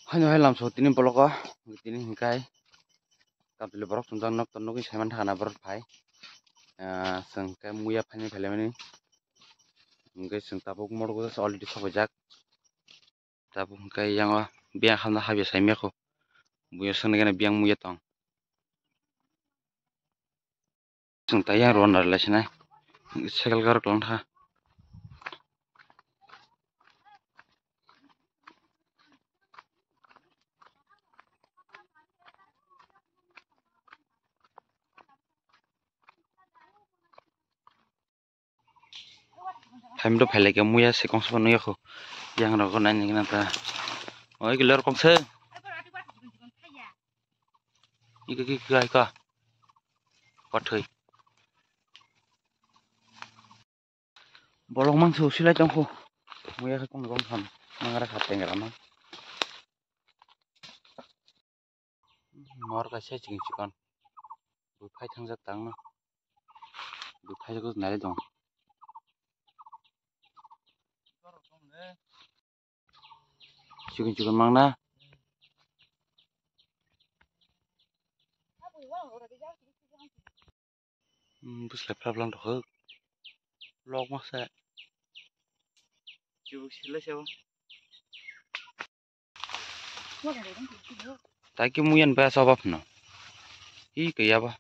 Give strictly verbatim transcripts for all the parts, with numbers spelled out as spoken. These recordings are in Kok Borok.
Haino hai lamso tini bologo, tini hingkai kabili borok chumjak nok to nugwi saiman thangna borok phai. Ah, chwng khe muya phaini phailaimani. Hingke chwng tabuk morgo already sobaijak. Tabuk hingke yango biyang hamna habya saimya kho. Buya songni gana biyang muya tong. Chwng tayang rw narwlai sinai. Cycle gari tong kha. Phaimdo phailai khe muya se kongsa phano yakho. Yang rok nai nini ta. Oi gilor kongsa. Ika ki kai ka. Pathai. Bolong mang se usilai tongkho. Muya khe kong kong tham. Mangra kha tengra mang. Mor kaisa chikon chikon. Bo phai thangjak tangno. Bo phai jagos nai dong. Chikon chikon mangna. Hmm, bwslai phlap lang rok. Lok masa. Chibuk silai sabo. Tai ki muyan ba sabab no. I ke ya ba.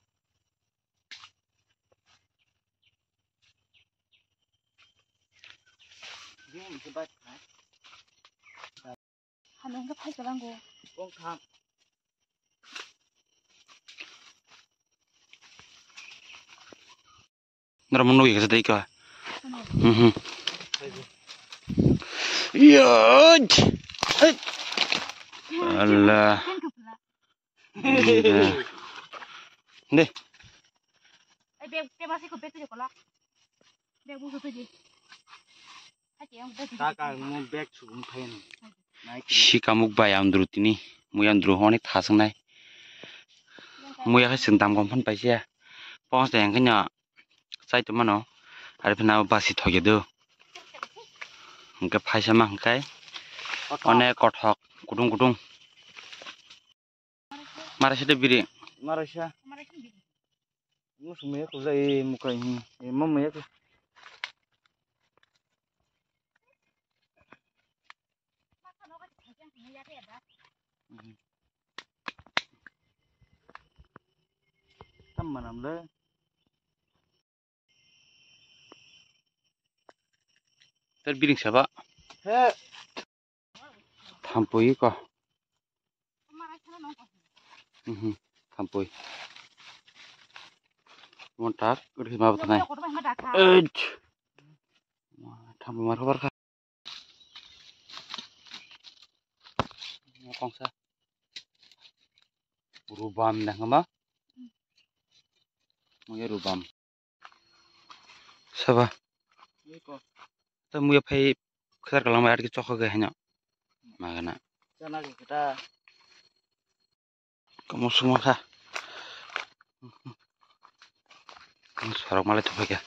Hamya hwnkhe phai kwlango. Bongtham. Norok mo nugwi khe dei ka. Ano. Mhm. Yoj. Hey. Ano. Allah. Ano. De. Ai bag, bag masih ko bag tu je kolak. Bag busu tu je. Sika muk bai amdru tini, mui amdru honi thaswngnai. Muya khe chwng dam gom phan paisa. Pons de hwnkhe no chai tongmano. Ari phano basi thokya do. Hwnkhe phaisa ma hwnkhe. Kothok. Onek kothok, kudung kudung. Maraisa de biri. Maraisa. Musu maya ko jai mukai hi. E, ma maya ko. Tam manam le. Ter biring saba. He. Thampui ko. Mhm. Thampui. Montak, udah ma butnai. Ej. Thampui mar khabar kha. Kongsa. Rubam dah ngama? Mungkin rubam. Saba. Iko. Ta muya phai khwthar kalang bai atki chokha ge haino. Magana. Chana ge kita. Kamu semua kha. Sorok malai tu phai kha.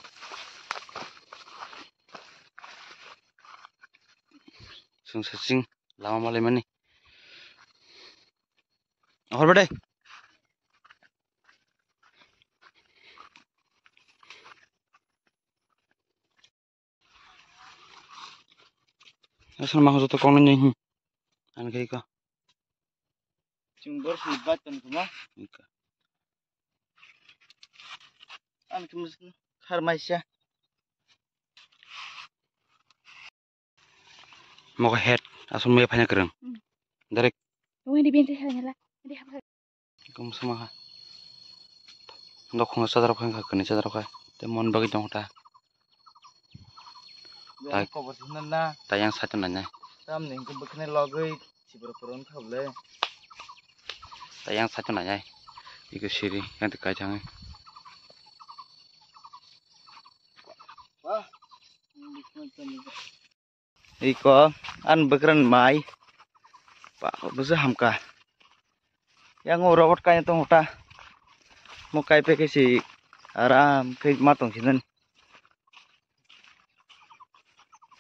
Sung sasing lama malai mani. Hor bade. Asal mah joto kong nai hi. An kai ka. Chung bor si bat ton kuma. Ika. An kum khar mai sia. Moko head asal muya phanya kereng. Hmm. Direct. Wani di binti hanya la. Di hap. Kum sama ha. Dokhong chadarok kha kani chadarok kha. Te mon bagwi tong ta. Yang kobor sina na. Ta yang satu nanya. Tam ning kum bkhne logwi sibro poron khable. Ta yang satu nanya. Iko siri yang tekai jangai. Wah. Iko, an bwkrang mai. Pa, busa hamka. Yang o robot kai tong ta. Mo kai pe ke si aram ke ma tong sinan.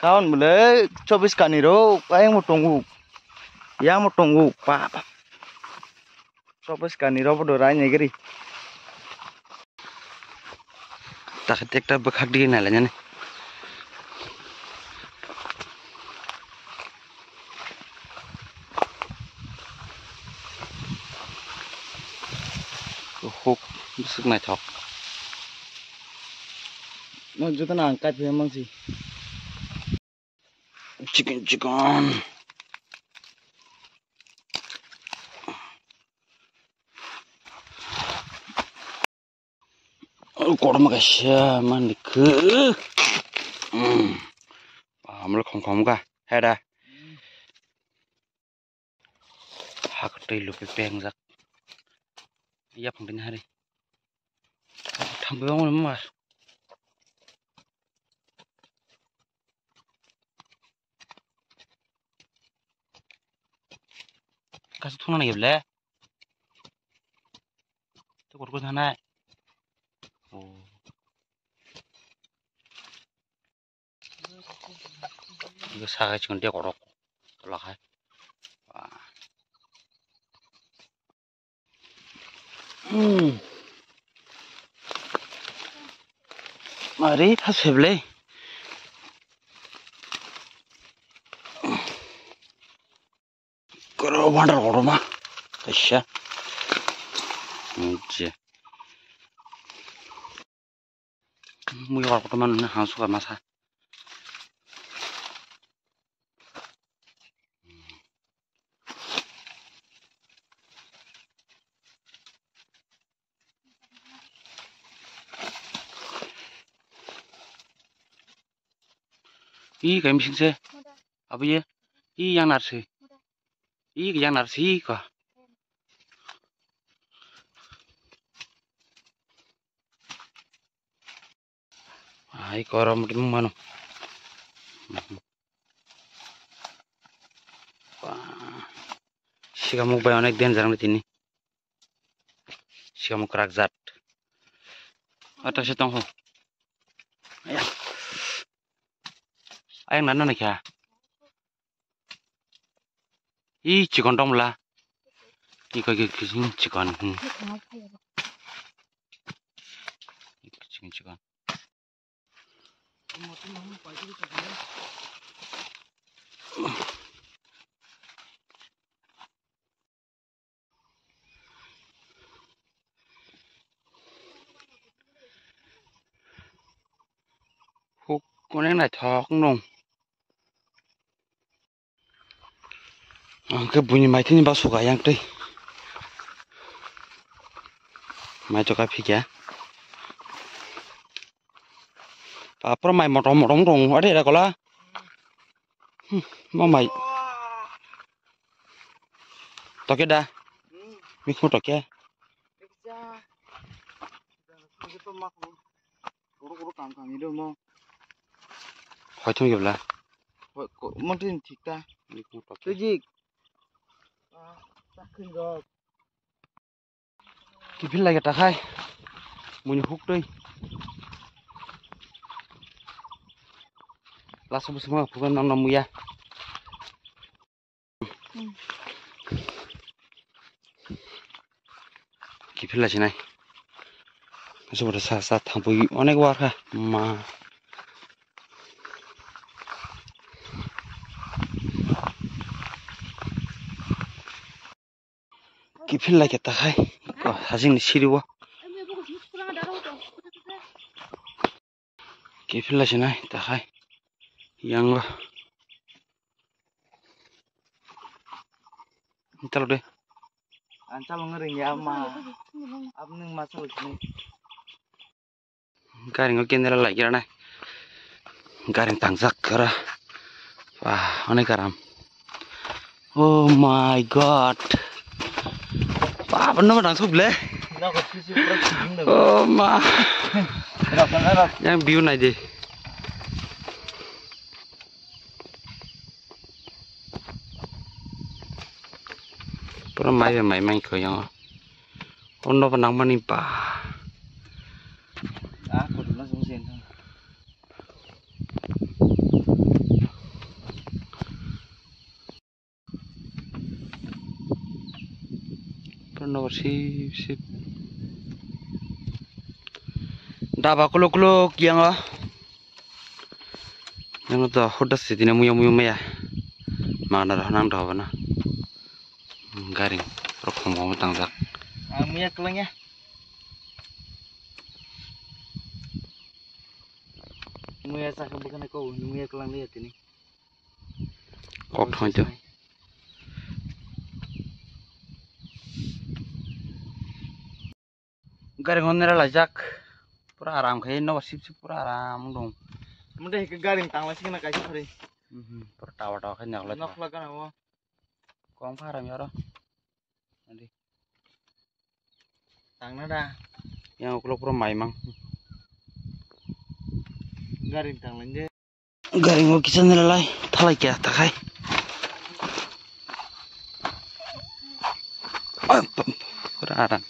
Kaun bole chobis kani ro, ayang mo tongu. Yamo tongo, pa, pa. Sobo skani robo do rai negri. Takhe tekta bwkhak di nai lainani. Huk, bwswk naithok. No jotono ang kaiphi mangsi. Chicken, chicken. Oh, korma kaisa mani khe. Hmm. Amlo khom khom ga. Heda. Hak twi lupi pengjak. Yapang tini hari. Thampi bang mani mas. Kasu thuna nai ble. Tu kor kor thana. Oh. Igo sagai chikon de korok. Tola khai. Wah. Hmm. Mari, ha seble. Koro bandar kotorma. Kaisa. Mui hor kotorma nini hang suka masa. Ih, kaimi singse. Abo ye. Ih, yang narsi. Ih, yang narsi ka. Ai, korom mano. Wah. Sigamuk bai onek danger wng tini. Sigamuk kwrak jat. Ata se tong ho. Ayang nana na kya? I chikon tong mla. I koi koi kising chikon. Hmm. Kising chikon. Huk konek naithok nung. Ang khe buini maitini basu kha yang twi. Mai to kha phikya. Papra mai motom motom rong ade ra kola. Hmm, ma mai. Toke da. Mikhu toke. Hoi thung kebla. Hoi ko, mon tin thik ta. Tujik. Kiphil lagi ta khai. Muni huk twi. Laso bwswk ma phukan nang nang muya. Kiphila sinai. Asuk sa sa thampui onek war kha ma. Kiphila khe ta khai. Ko hajing ni siri o. Kiphila sinai ta khai. Yang o. Chalo de. Ang chalo ngari ya ma. Abning ma chalo sini. Garing o kendela lai gira nai. Garing tangjak kara. Wah, onek garam. Oh my God. Wah, bener bener langsung ble. Oh ma. Yang view nai de. Pura mai bai mai mai ko yang. Ono ba nang mani ba. Ah, ko dula sung sen. Nogo sip sip. Daba kuluk kuluk yango. Yango to huda sitine muya muya maya. Magna rok nang dobo na. Garing rok khom khom tangjak. Ah, muya kwlangya. Muya chakha bwkhani kok muya kwlang liya tini. Kok thoi to. Garing hon nera laijak. Pura aram khai nogo sip sip pura aram dong. Mode hike garing tangla sikna kaisa phari. Mhm, pura tawa tawa khai nokla. Nokla gana o. Kong pharam yoro. Adi. Tangna da. Yang ukulok pura maimang. Garing tangla je. Garing o kisa nera lai thalai kya takhai. Pura aram.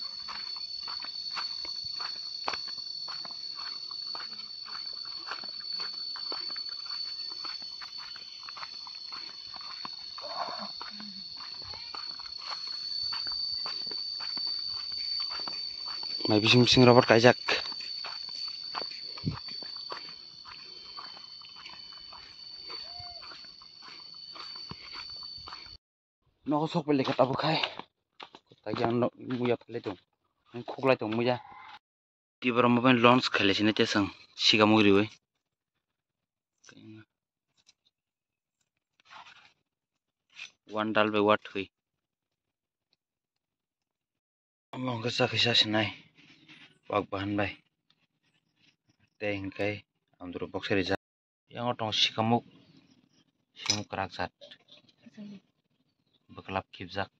Mai bising bising robot kaijak. Nogo sok pai lekha tabuk khai. Tagi ang muya phalai tong. Ang khuklai tong muya. Tibora mobile launch khailai sini tesang. Siga mugriwi. One dal bai what hui. Omo hwnkhe chakhi chasinai wak bahan bai. Tei hinkhe andro boksai rijak. Yango tongo sikamuk, sikamuk kwrak jat. Bwklap khibjak.